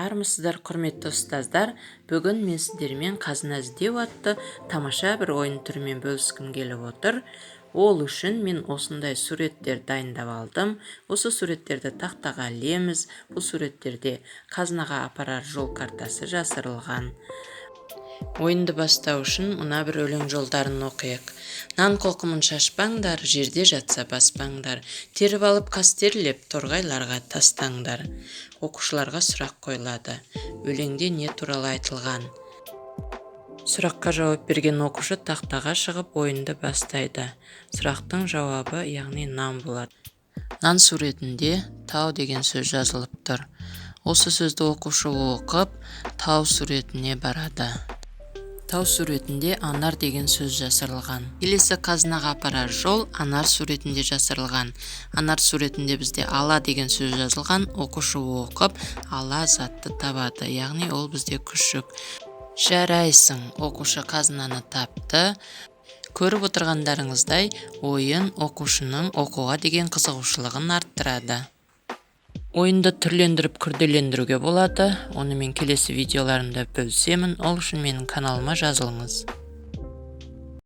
Армысыздар, құрметті ұстаздар! Бүгін мен сіздермен «Қазына іздеу» атты тамаша бір ойын түрімен бөліскім келіп отыр. Ол үшін мен осындай суреттер дайындап алдым. Осы суреттерді тақтаға ілеміз. Бұл суреттерде қазынаға апарар жол картасы жасырылған. Ойынды бастау үшін мына бір өлең жолдарын оқиық. Нан қоқымын шашпаңдар, жерде жатса баспаңдар, теріп алып қастерлеп, торғайларға тастаңдар. Оқушыларға сұрақ қойылады: өлеңде не туралы айтылған? Сұраққа жауап берген оқушы тақтаға шығып, ойынды бастайды. Сұрақтың жауабы, яғни нан болады. Нан суретінде «тау» деген сөз жазылып тұр. Осы сөзді оқушы оқып, тау суретіне барады. Тау суретінде «анар» деген сөз жасырылған. Келесі қазынаға апарар жол анар суретінде жасырылған. Анар суретінде бізде «ала» деген сөз жазылған. Оқушы оқып, ала затты табады, яғни ол бізде күшік. Жарайсың, оқушы қазынаны тапты. Көріп отырғандарыңыздай, ойын оқушының оқуға деген қызығушылығын арттырады. Ойынды түрлендіріп, күрделендіруге болады. Оны мен келесі видеоларымда бөлісемін. Ол үшін менің каналыма жазылыңыз.